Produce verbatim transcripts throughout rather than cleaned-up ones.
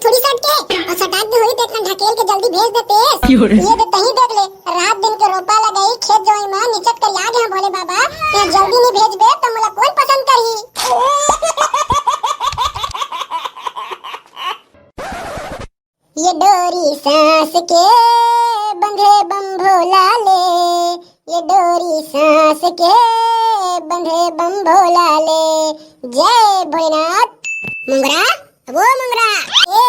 थोड़ी सट के, अउ सटात भी होही, तेन ढकेल के जल्दी भेज देतेस। ये दे, तहीं देख ले, रात दिन के रोपा लगाई, खेत जोई म निचट कर याद हे भोले बाबा, तें जल्दी नहीं भेजबे त मोला कोन पसंद करही? ये डोरी सांस के बंधे बम भोला ले, ये डोरी सांस के बंधे बम भोला ले। जय भोलेनाथ। मुंगरा, वो मुंगरा। ए,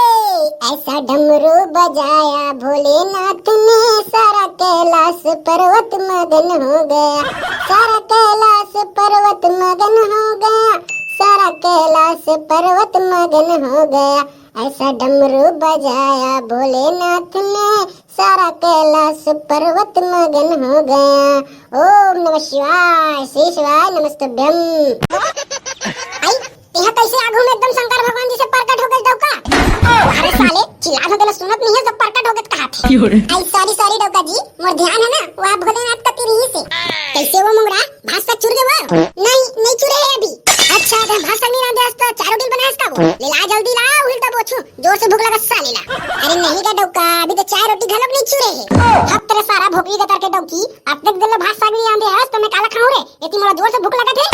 ऐसा डमरू बजाया भोलेनाथ ने, सारा कैलाश पर्वत मगन हो गया, सारा कैलाश पर्वत मगन हो गया, सारा कैलाश पर्वत मगन हो गया। ऐसा डमरू बजाया भोलेनाथ ने, सारा कैलाश पर्वत मगन हो गया। ओम नमः शिवाय, श्री शिवाय नमस्तुभ्यम। आई, तेहा कैसे आगू में एकदम शंकर भगवान जी से प्रकट हो गए डौका? अरे साले, चिल्ला हो गए, सुनत नहीं है, सब प्रकट हो गए कहा थे। आई सॉरी सॉरी डौका जी, मोर ध्यान है ना, वह भोलेनाथ का तीर ही से। कैसे वो मुंगरा, भात साग चुर देवा? नहीं, नहीं चुरे है अभी। अच्छा, तो भात साग नहीं रांधे हस तो चार रोटी बनाए हस का वो? ले ला जल्दी ला, उहिल तब ओछू, जोर से भूख लगा साले ला। अरे नहीं गा डौका, अभी तो चार रोटी घलोक नहीं चुरे है। हप तेरे सारा भोकरी के तरके डौकी, अब तक दिल भात साग नहीं रांधे हस तो मैं काला खाऊं रे? इतनी मोला जोर से भूख लगा थे।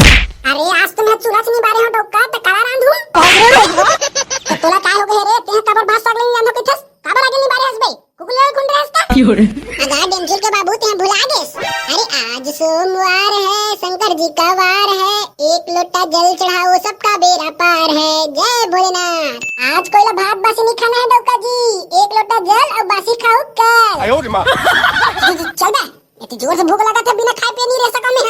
अरे आज तो मैं चूल्हा से नहीं बारे हूँ डौका, तो काला रांधू। तो तोला काय हो गए रे, तें काबर भात साग नहीं रांधो किथस? काबर आगे नहीं बारे हस बे? कुकुर ले घूम रहे हस का? अगा डेमचुल के बाबू, तें भुला गेस। अरे आज सोमवार है, शंकर जी का वार है, एक लोटा जल चढ़ाओ, सबका बेड़ा पार है। जय भोलेनाथ। आज कोई ला भात बासी नहीं खाना है डौका जी, एक लोटा जल अउ बासी खाओ कल। आयो रे माँ। चल बे, इतनी जोर से भूख लगा था, बिना खाए पिए नहीं रह सका मैं।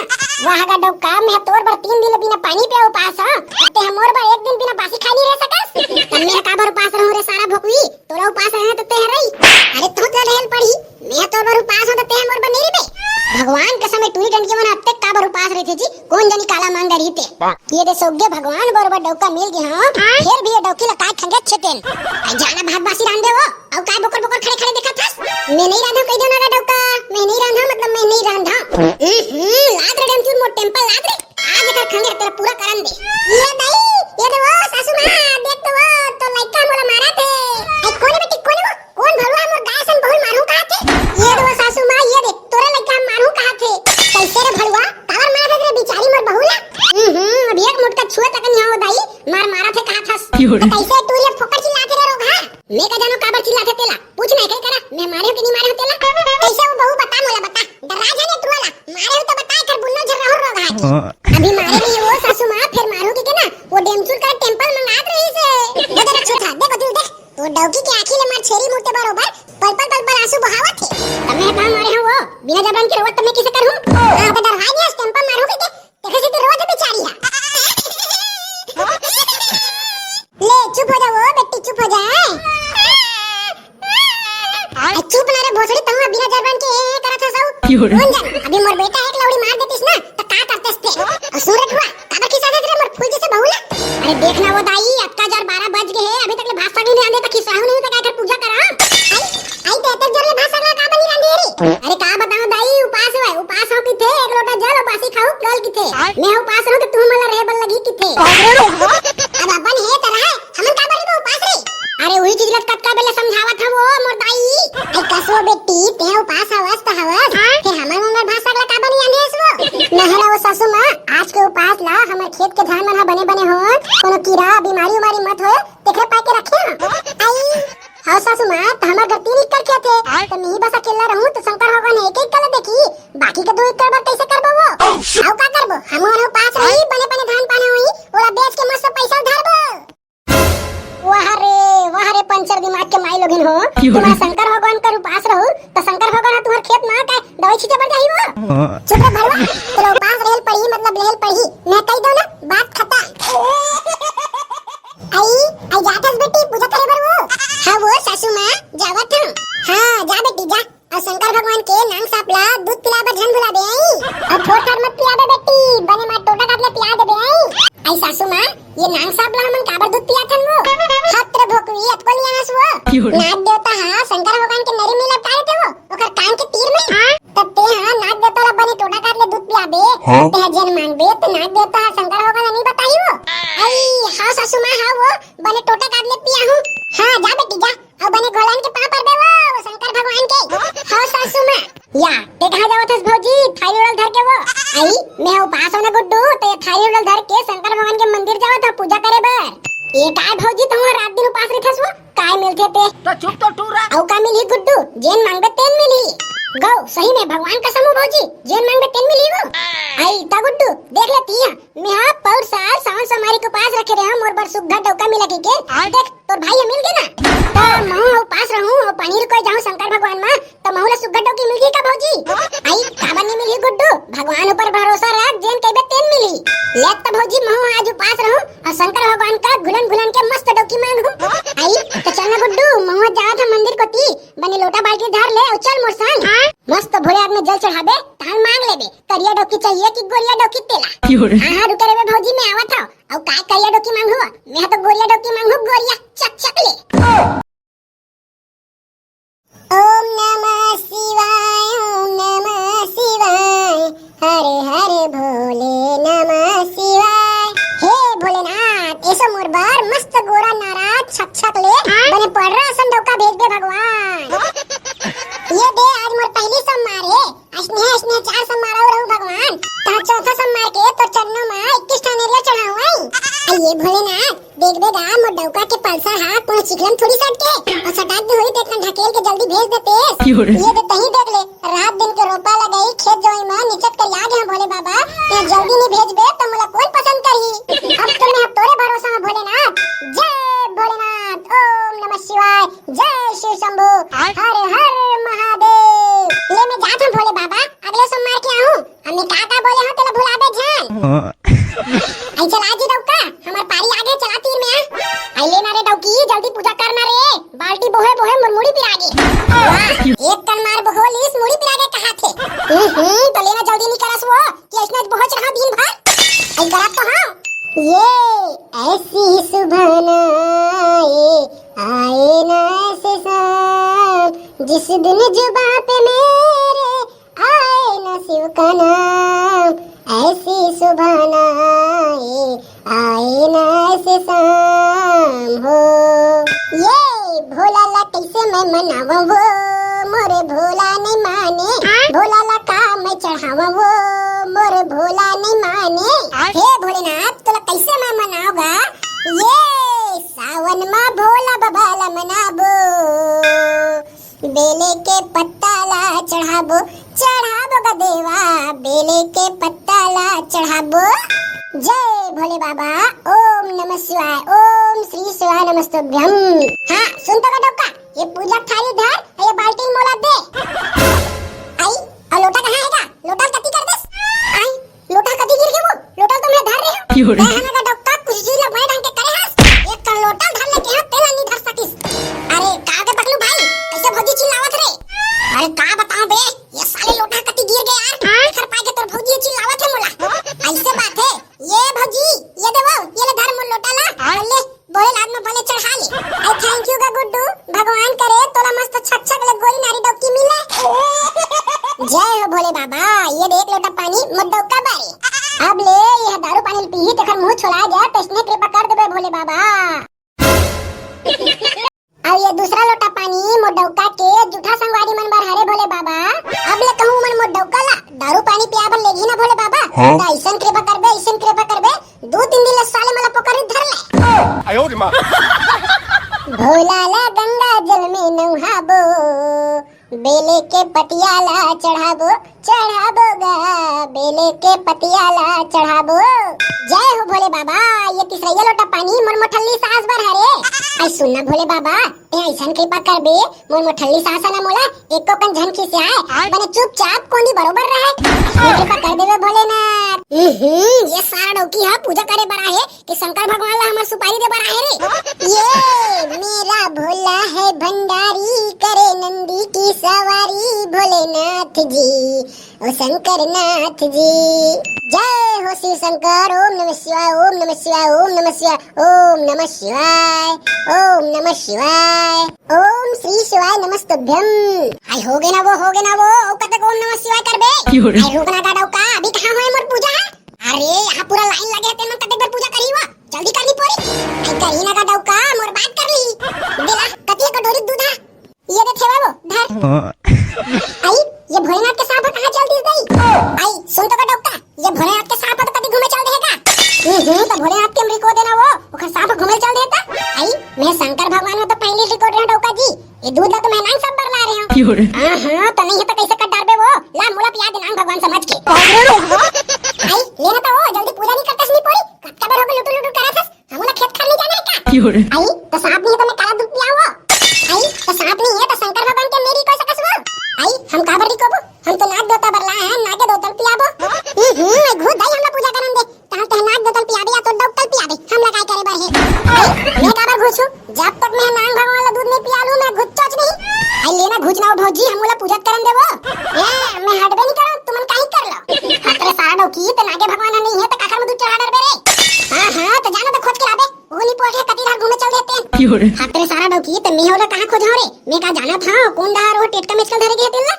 वाह गा डौका, मैं तोर बर तीन दिन बिना पानी पिए उपास हूँ, तें मोर बर एक दिन बिना बासी खाए नहीं रह सकस। तब मैं काबर उपास रहूं रे सारा भोकवी? तोला उपास रहे तो तें रही। अरे तो तें रहल पड़ी, मैं तोर बर उपास हूं तो तें मोर बर नहीं रहिबे। भगवान कसम, टूरी टंकी मन अतेक काबर उपास रहिथे जी, कोन जनी काला मांग रहिथे। ये दे सोगे भगवान बरोबर डौका मिल गए हां, फिर भी ये डौकी ला काय खंगत छे तेन। आई जाना भात बासी रांध दे वो, अउ काय बोकर बोकर खड़े खड़े देखत हस? मैं नहीं रांधो कही दो ना डौका, मैं नहीं रांधो मतलब मैं नहीं रांधो। हम्म, लात रे डमचुर मोर टेम्पल लात रे। आज एकर खंगे तेला पूरा करन दे। ये दाई, ये दे वो सासू माँ, देख तो वो, तो लइका मोला मारत हे। ए, कोन हे बेटी, कोन हे वो? कोन भलुवा मोर गाय सन बहू ल मारहूं कहाथे? ये दे वो सासू माँ, ये दे, तोरे लइका हम मारहूं कहाथे। कैसे रे भलुवा? काबर मारत हे रे बिचारी मोर बहू ला? हम्म, हम्म, अब एक मुटका छुए तक नहीं हो दाई, मार मारत हे कहाथस। तो कैसे टूरी फोकट चिल्लाथे रे रोगहा? मैं का जानो काबर चिल्लाथे तेला? पूछ ना एकरे करा, मैं मारे हूं कि नहीं मारे हूं तेला? कैसे वो बहू बता मोला बता। डरा जाने टुआ ला, मारे हूं तो बता, एकर बुन्नो झर्रा हो रोगहा के। हाँ। अभी मारे नहीं वो सासू माँ, फिर मारू के, के ना, वो डेमचुल कर टेम्पल मंगात रही से। दे दे रखो था, देखो दिल देख, तो डौकी के आंखी ले मार छेरी मुते बरोबर, पल पल पल पल आंसू बहावत हे। तब मैं कहाँ मारे हूं वो, बिना जबरन के रोवत तब मैं किसे करूं? हाँ, तो डरवाई दिया, टेम्पल मारू के, के, देखो से तो रोवत हे बेचारी हा। ले, चुप हो जा वो, बेटी, चुप हो जा। आ, चुप ना रे भोसड़ी, तहूं बिना जरबन के ए, ए करत हस। क्यों रे? कौन जाने, अभी मोर बेटा एक लौड़ी मार देतिस ना, त का करतेस ते? अउ सुन रे टुआ, काबर खिसा देत रे मोर फूल जैसे बहू ला? अरे देख ना वो दाई, अतका जर बारह बज गए हे, अभी तक ले भात साग नहीं आंदे, त खिसाहू नहीं, त का कर पूजा करा? आई, आई ते अतक जर ले भात साग ला काबर नहीं रांधे रे? अरे का बताऊं दाई, उपास हे, उपास हो किथे, एक लोटा जल अउ बासी खाऊ कल किथे। मैं उपास रहूं त तुहू मन ला रहे बर लगही किथे। अब अपन हे त रहे, हमन काबर रहिबो उपास रे? अरे उही चीज ला कतका बेले समझावत हंव वो मोर दाई। अरे कसो बेटी, तें उपास हवस त हवस, हाँ? फेर हमर मन बर भात साग ला काबर नहीं आंधे हस वो? नहीं रे वो सासू माँ, आज के उपास ला हमर खेत के धान मन ह बने बने होन, कोनो कीरा बीमारी उमारी मत होय, तेखरे पाय के रखे हंव। आई, हव सासू माँ, त हमर घर तीन एकड़ खेत हे, त मिही बस अकेला रहूं त शंकर भगवान एक एकड़ ला देखही, बाकी के दो एकड़ बर कैसे करबो वो? अउ का करबो, हमन उपास रही, बने बने धान पाना होही, ओला बेच के मस्त पैसा धरबो। वाह रे, वाह रे, पंचर दिमाग के माई लोगिन हो। क्यों रे? तुम्हारा शंकर भगवान कर उपास रहू, त शंकर भगवान ह तुम्हार खेत मा काय दवाई छींचे बर जाही वो? हाँ। चुप रे भड़वा, तोला उपास रहल पड़ही, मतलब लेहल पड़ही। मैं कही दो ना, बात खत्म। आई, आई जात हस बेटी, पूजा करे बर वो। हाँ वो सासू माँ, जावत हंव। हाँ, जा बेटी, जा। अउ शंकर भगवान के नांग सांप ला दूध पिला बर झन भुला दे आई। अउ फोट फाट मत पियाबे बेटी, बने मार टोटा काट ले पिया देबे आई। आई सासू माँ, ये नांग सांप ला हमन काबर दूध पियाथन वो? हत रे भोकवी, अतको लियानस वो। क्यों रे? नाग देवता हा शंकर भगवान के नरी में लपटा देते वो, ओकर कान के तीर में। तब ते हा नाग देवता ला बने टोटा काट ले दूध पियाबे, हाँ? ते हा जेन मांगबे, त नाग देवता हा शंकर भगवान ला नहीं बताही वो। आई, हाँ सासू माँ, हाँ वो, बने टोटा काट ले पियाहूं। हाँ, जा बने घोलन के पाँव परबे वो, वो शंकर भगवान के। हव सासू माँ। या, ते कहाँ जावत हस भौजी, थारी उड़ल धर के वो? आई, मैं उपास हूँ ना गुड्डू, तो ये थारी उड़ल धर के शंकर भगवान के मंदिर जावत हूँ पूजा करे बर। ए काय भौजी, तुम रात दिन उपास रहिथस वो? काय मिलथे ते? तो चुप तो टूरा। अउ का मिलही गुड्डू, जेन मांगबे तेन मिलही। गौ, सही में भगवान कसम हो भौजी, जेन मांगबे तेन मिलही वो। आई, ता गुड्डू, देख ले तिया, मैं हा पौर साल सावन सोमवारी के उपास रखे रहे हूँ, मोर बर सुग्घर डौका मिला के, के? देख, तोर भाई ह मिल गे ना। त महू ह उपास रहूं अउ पानी रुकोय जाऊं शंकर भगवान म, त महू ला सुग्घर डौकी मिलही का भौजी? आई, काबर नहीं मिलही गुड्डू? भगवान ऊपर भरोसा रख, जेन कहिबे तेन मिलही। ले त भौजी, महू आज उपास रहूं अउ शंकर भगवान का घुलन घुलन के मस्त डौकी मांगहूं। आई, त चल ना गुड्डू, महू जात ह मंदिर कोती, बने लोटा बाल्टी धर ले अउ चल मोर संग। मस्त भोले आदमी जल चढ़ाबे, तहान मांग लेबे, करिया डौकी चाहिए कि गोरिया डौकी तेला। हाँ, हाँ, रुके रेबे भौजी, मैं आवत हव। अउ काय करिया डौकी मांगहू? मैं तो गोरिया डौकी मांगहू, गोरिया चकचक ले। ओम नमः शिवाय, ओम नमः शिवाय, हर हर भोले नमः शिवाय। हे भोलेनाथ, एसो मोर बर मस्त गोरा नारा छक छक ले, बने पड़रा असन डौका भेज दे भगवान। ये दे आज मोर पहली सोमवार हे, अइसने, अइसने चार सोमवार अउ रहू भगवान। तहां चौथा सोमवार के तोर चरनो म इक्कीस ठन एरिया चढ़ाऊं आई। अरे ये भोलेनाथ, देखबे गा, मोर डौका के पल्सर हा कोनो चिखला म थोड़ी सट के, अउ सटात भी होई, तेकर ढकेल के जल्दी भेज देतेस। ये दे तहीं देख ले, रात दिन के रोपा लगई, खेत जोई म निचट कर आ गे हंव भोले बाबा, तें जल्दी नहीं भेजबे त मोला कोन पसंद करही? अब तो मैं तोरे भरोसा हंव भोलेनाथ। जय भोलेनाथ, ओम नमः शिवाय, जय शिव शंभू, हर हर महादेव। ले मैं जात हंव भोले बाबा, अगले सोमवार के आहूं। अम्मी का का बोले हंव तेला भुलाबे झन। आई चला जी डौका, हमर पारी आगे, चला तीर में आ। आई ले ना रे डौकी, जल्दी पूजा कर ना रे, बाल्टी बोहे बोहे मोर मुड़ी पिरा गे। वाह, एक कन मार बोहोलिस, मुड़ी पिरा गे कहाथे। हम्म, हम्म, तो ले ना जल्दी नहीं करस वो, कि अइसने बोहच रहा दिन भर। आई करत तो हंव। ये ऐसी सुबह ना आए, आए ना ऐसे शाम, जिस दिन जुबां पे मेरे आए ना शिव का नाम, ऐसी सुबह ना आए, आए ना ऐसे शाम हो। ये भोला ला कैसे मैं मनावं वो, मोरे भोला नहीं माने। भोला ला का मैं चढ़ावं वो, मोरे भोला नहीं माने। हे भोलेनाथ, तोला कैसे मैं मनावं गा? ये सावन मा भोला बाबा ला मनाबो। बेले के पत्ता ला चढ़ाबो, चढ़ाबो गा देवा, बेले के पत्ता ला चढ़ाबो। जय भोले बाबा, ओम नमः शिवाय, ओम श्री शिवाय नमस्तुभ्यम। हाँ, सुन तो गा डौका, ये पूजा थारी धर, ये बाल्टी मोला दे। आई, अउ लोटा कहाँ हे गा? लोटा कति कर देस? आई, लोटा कति गिर गे वो? लोटा तो मैं धर रहे हंव। क्यों रे? मैं हना का डौका कुछ चीज ला बने ढंग के करे हस। एक कर लोटा धर लेके हंव, तेला नहीं धर सकिस। अरे का बे पकलू भाई, कैसे भौजी चिल्लावत रे? अरे का बताऊं बे, ये साले लोटा कति गिर गे यार। एकर पाए के तोर भौजी चिल्लावत हे मोला। ऐसे बात हे, ये भौजी, ये देवो, ये ले धर मोर लोटा ला। अउ ले, भोलेनाथ में भले चढ़ा ले। आई thank you गा गुड्डू, भगवान करे तोला मस्त छक छक ले गोरी नारी डौकी मिले। जय हो भोले बाबा, ये देख लोटा पानी मोर डौका बारे। अब ले यह दारू पानी पीही तेकर मुंह छोला जाए, तइसने कृपा कर देबे भोले बाबा। अउ ये दूसरा लोटा पानी मोर डौका के जूठा संगवारी मन बर हरे भोले बाबा। अब ले कहूं मन मोर डौका ला दारू पानी पिया बर लेगही ना भोले बाबा। हाँ। त अइसन कृपा करबे, अइसन कृपा करबे, दू तीन दिन ले साले मोला पोकरी धर ले। आयो रे माँ। भोला ला गंगा जल में नहाबो, बेले के पतिया ला चढ़ाबो, चढ़ाबो गा, बेले के पतिया ला चढ़ाबो। जय हो भोले बाबा, ये तीसरइया लोटा पानी मोर मोठल्ली सास बर हरे। आई सुन ना भोले बाबा, ते अइसन कृपा करबे, मोर मोठल्ली सास ना मोला एको कन झन खिसियाए, बने चुपचाप कोंदी बरोबर रहे। ये कृपा कर देबे भोलेनाथ। हम्म, ये सारा डौकी हा पूजा करे बर आहे कि शंकर भगवान ला हमर सुपारी दे बर आहे रे? ये मेरा भोला है भंडारी, करे नंदी की सवारी भोलेनाथ जी, ओ शंकर नाथ जी। जय हो शिव शंकर, ओम नमः शिवाय, ओम नमः शिवाय, ओम नमः शिवाय, ओम नमः शिवाय, ओम नमः शिवाय, ओम श्री शिवाय नमस्तुभ्यम। आई हो गे ना वो, हो गे ना वो, अउ कतक ओम नमः शिवाय करबे? क्यों रे? आई रुक ना गा डौका, अभी कहाँ होय मोर पूजा हा? अरे, यहाँ पूरा लाइन लगे हे, तेमन कतेक बेर पूजा करही वो? जल्दी कर नी पोरी। आई करही ना गा डौका, मोर बात कर ली। देला, कतिया कटोरी दूध आई, ये भोलेनाथ के सांप ह कहाँ चल दिस दई? आई, सुन तो का डौका, ये भोलेनाथ के सांप ह तो कति घूमे चल देहे का? हम्म, तो भोलेनाथ के अमरीको देना वो, ओकर सांप ह घूमे चल देता। आई, मैं शंकर भगवान में तो पहले रिकॉर्ड रहा डौका जी, ये दूध ला तो मैं नांग सब बर ला रहे हूँ। हाँ, हाँ, तो नहीं है तो कैसे कर डारबे वो? ला, मोला पिया दे नांग भगवान समझ के। आई, लेना तो वो, जल्दी पूजा नहीं करता नहीं पोरी, कतका बेर हो गए लुटुर लुटुर करत हस, हमू ला खेत खार नहीं जाना है का? आई, तो सांप नहीं है तो मैं काला दूध पियाऊँ वो? आई, तो सांप नहीं है तो शंकर भगवान के मेरी कोई सकस वो? आई, हम काबर रिकोबो? हम तो नाग देवता बर ला है, नागे देवता ल पियाबो। हम्म, हम्म, घूर दई हमला पूजा करन दे। तहां तह नाग देवता ल पियाबे या तो डौका ल पियाबे, हमला काय करे बर हे? आई, मैं काबर घुसू? जब तक मैं नांग भगवान ला दूध नहीं पिया लूं, मैं घुच्चोच नहीं। आई, लेना घुच ना हो भौजी, हम ओला पूजा करन देबो। ए, मैं हटबे नहीं करूं, तुमन काहे कर लो? हतरे सारा डौकी, ते नागे भगवान नहीं है, तो काकर में दूध चढ़ा डरबे रे? हाँ, हाँ, तो जाना तो खोज के लाबे। वो नहीं पोरे कति डहर घूमे चल देते। हतरे सारा डौकी, ते मैं ओला कहाँ खोजाऊं रे? मैं का जानत हंव, कोन डहर वो टेटका मेचका धरे गे हे तेला?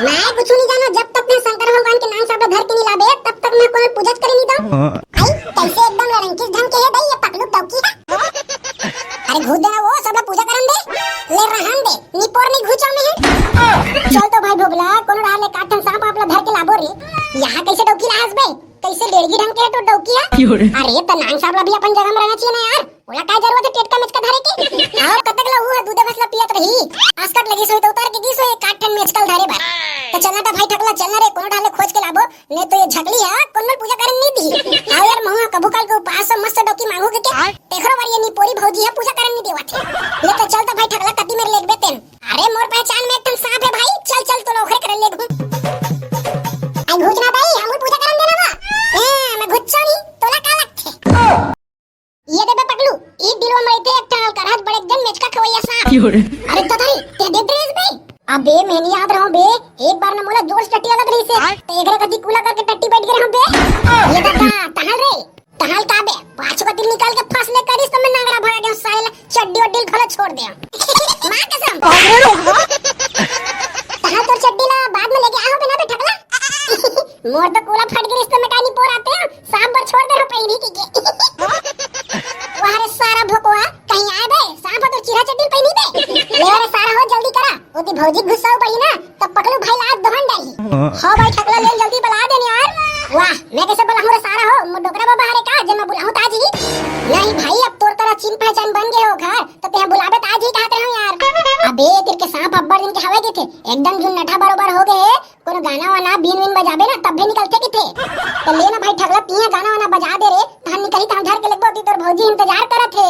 मैं कुछ नहीं जाना, जब तक मैं शंकर भगवान के नांग सांप ला धर के नहीं लाबे, तब तक मैं कोनो पूजा करे नहीं दो। आई, कैसे एकदम लड़ंकिस ढंग के है भाई, ये पकलू डौकी है। अरे घुच देना वो, सब ला पूजा करन दे। ले रहन दे, निपोर नहीं घुचा में है। चल तो भाई भोगला, कोनो डहर ले काठन सांप आप ला धर के लाबो रे। यहाँ कैसे डौकी ला हंस बे? कैसे डेढ़गी ढंग के है तो डौकी है? अरे तो नांग सांप ला भी अपन जगह में रहना चाहिए ना यार। ओला काय जरूरत है टेटका मेचका धरे के? आओ, कतक ला वो है दूधे भसला पियत रही। आसकट लगी सोई तो उतार के गी सोई काठन मेचका ल धरे बर। तो चलना तो भाई ठकला, चलना रे, कोनो डहर ले खोज के लाबो। नहीं तो ये झगली है, कोनो ल पूजा करन नहीं दी। आओ यार, महुआ कभू काल के उपास से मस्त डौकी मांगू के, के? तेखरो बार ये निपोरी भौजी है, पूजा करन नहीं देवत है। ले तो चल तो भाई ठकला, कति मेर लेगबे तेन। अरे मोर पहचान में एक ठन सांप है भाई, चल चल तो ओखरे करे लेगू। आई घुच ना भाई, हमू पूजा करन देना बा। ए, मैं घुच्चो नहीं, तोला का लगथे? ये दे बे पगलू, ई दिलवा में रहिथे एक ठन अलकरहस बड़े जन मेचका खवैया सांप। अरे तो धरी, ते देख ड्रेस बे। अबे मैं नहीं याद रहूं बे, एक बार ना मोला जोर से टट्टी लगत रही से, तो एकरे कति कूला करके टट्टी बैठ गए रहूं बे। ये दादा, तहल रे, तहल का बे, पाछू का दिल निकाल के फंस ले करिस तो मैं नंगरा भगा के साले ला चड्डी वड्डी घलो छोड़ दे। मां कसम। तहल तोर चड्डी ला बाद में लेके आहो बिना बे ठकला। मोर तो कूला फट गिरिस तो मैं कानी पोर आते हैं, सांप बर छोड़ दे रहो पहिनी की के। वाह रे सारा भोकवा, कहीं आए बे, सांप तो चिरा चड्डी पहिनी बे। ले रे सारा हो जल्दी करा, ओती भौजी गुस्सा बढ़ी ना, तब पकलू भाई लात दोहन डाही। हो भाई ठकला ले जल्दी बुला दे यार। वाह, मैं कैसे बुलाऊं रे सारा हो, मो डोकरा बाबा हरे का, जे मैं बुलाऊं ताजी। नहीं भाई, अब तोर करा चिन पहचान बन गए हो घर, तो ते बुलाबे ताजी कहते हो यार। अबे तेरे के सांप अब्बड़ दिन के हवे के थे, एकदम झुन्नठा बरोबर हो गए, कोनो गाना वाना बीन वीन बजाबे ना तब भी निकलथे किथे। तो ले ना भाई ठगला तिहां गाना वाना बजा दे रे, तहां निकली तहां धर के लेगबो ती तोर भौजी इंतजार करत हे।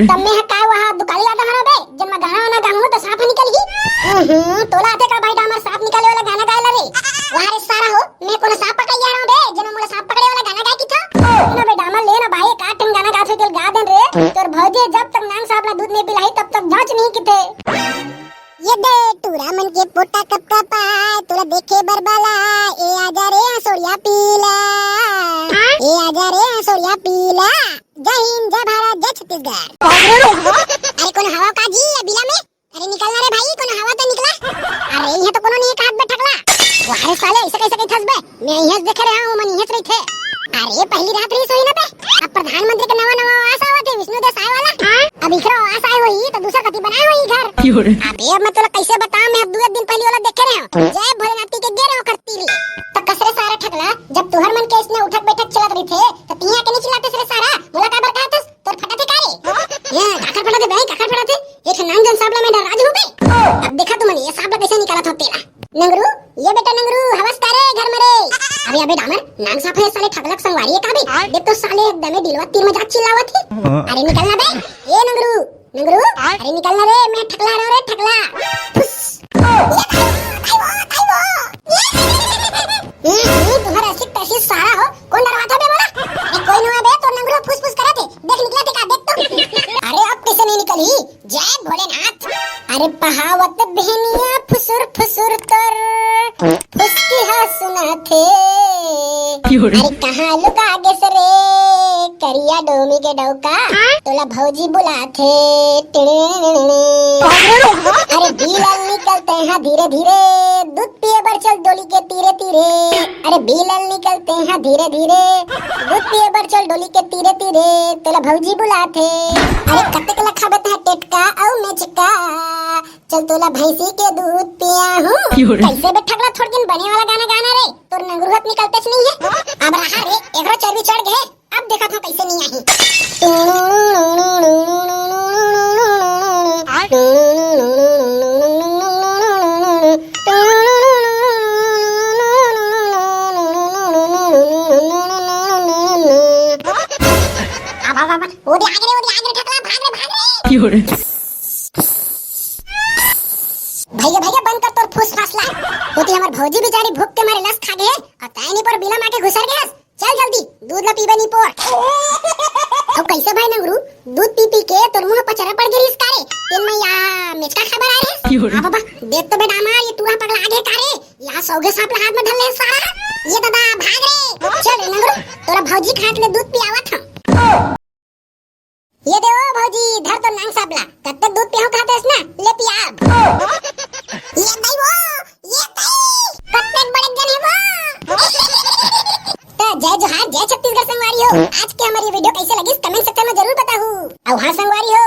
तब मैं ह काय वहां दुकाली लादा हरा बे, जब मैं गाना वाना गाऊं तो सांप निकलही। हम्म, तोला आथे का भाई डामर सांप निकाले वाला गाना गाए ला रे? वाह रे सारा हो, मैं कोनो सांप पकड़ जा रहा हूं बे, जब मोला सांप पकड़े वाला गाना गाए किथा। ना बे डामर ले ना भाई, का ठन गाना गाथे तेल गा देन रे। तोर भौजी जब तक नांग सांप ला दूध नहीं पिलाई तब तक जांच नहीं किथे। ये दे टूरा मन के पोटा कपकपाय, तोला देखे बर बाला, ए आजा रे आंसोड़िया पीला, ए आजा रे आंसोड़िया पीला। जय हिंद, जय भारत, जय छत्तीसगढ़। अरे कोनो हवा का जी ये बिला में? अरे निकलना रे भाई, कोनो हवा तो निकला। अरे ये तो कोनो नहीं कहात बे ठकला। वाह रे साले, ऐसे कैसे कैसे हंसबे? मैं इहें से देखे रहे हूं, मन इहें से रहिथे। अरे, पहली रात रही सोई ना बे। अब प्रधानमंत्री के नवा नवा आवास आवत है, विष्णु देव साय वाला। अब इखरो आवास आए होई, तो दूसर कति बनाए होई घर। अबे, अब मैं तोला कैसे बताऊं, मैं अब दो दिन पहले वाला देखे रहे हूं। जय भोलेनाथ के गे रहे हो करती रही। तो कसरे सारा ठकला, जब तुहर मन के इसने उठक बैठक चलत रही थे, तो तिहां के नहीं चिल्लाते सरे सारा, मुलाकात बर कहा था? तोर फटा थे का रे? ये काकर फटा थे बे, काकर फटा थे? ये ठे नाम जन सांप ला मैं डरा जहूं बे। अब देखा तुमन, ये सांप ला कैसे निकालत हो तेला। नंगरू, ये बेटा नंगरू, हवस का रे घर में रे? अबे, अबे डामर, नाम सांप है साले ठगलक संगवारी है का बे? देख तो साले एकदम ही दिलवा तीर में जा चिल्लावत है। अरे निकल ना बे, ए नंगरू, नंगरू, अरे निकल ना रे, मैं ठकला रहा रे ठकला। फुस। ये भाई, भाई वो, भाई वो। ये, ये तुम्हारा ऐसी तैसी सारा हो, कौन डरवा था बे बोला? ए, कोई नहीं है बे, तो नंगरू फुस फुस करा थे। देख निकला थे का, देख तो। अरे अब कैसे नहीं निकली? जय भोलेनाथ। अरे पहावत बहनिया फुसुर फुसुर तोर फुसकी हा सुना थे। अरे कहाँ लुका गे सरे करिया डोमी के डौका, तोला भौजी बुला थे। टिड़िड़िड़िड़िड़। अरे बिलल निकलते हैं धीरे धीरे, दूध पिए बर चल डोली के तीरे तीरे, अरे बिलन निकलथे धीरे धीरे। दूध पिए बर चल डोली के तीरे तीरे, तोला भौजी बुलाथे। अरे कतेक ला खाबे तैं टेटका अउ मेचका, चल तोला भैंसी के दूध पियाहूँ। कइसे बे ठगला, थोड़ दिन बने वाला गाना गाना रे, तोर नंगरू हत निकलतेच नइ हे। अब रहा रे, एकरो चर्बी चढ़ गे, अब देखत हँव कइसे नइ आही। अब, अब, अब, ओ दे आगे रे, ओ दे आगे रे, ठकला, भाग रे, भाग रे। भैया, भैया, बंद कर तोर फुसफासला। ओती हमर भौजी बिचारी भूख के मारे लस खा गे हे, अउ तैं नी पर बिला मार के घुसर गे हस। चल जल्दी, दूध ला पीबे नी पोर। अउ कइसे भाई नंगरू, दूध पी पी के तोर मुंह पचरा पड़ गे रिहिस का रे? तेन मैं या मेचका खाए बर आए रिहिस? क्यों रे? आ बाबा, देख तो बेटा मार, ये टूरा पगला आगे का रे? या सौगे सांप ला हाथ में धर ले सारा। ये दादा, भाग रे। चल रे नंगरू, तोला भौजी खाट ले दूध पियावत हँव। ये दे ओ भौजी, धर तो नांग सापला, कत्ते दूध पियाहूँ कहत हस ना, ले पियाब। ये दई वो, ये दई, कत्ते बड़े जन हे वो। तो जय जोहार, जय छत्तीसगढ़ संगवारी हो। आज के हमर ये video कइसे लगिस, comment section में जरूर बताहू। अउ हाँ संगवारी हो,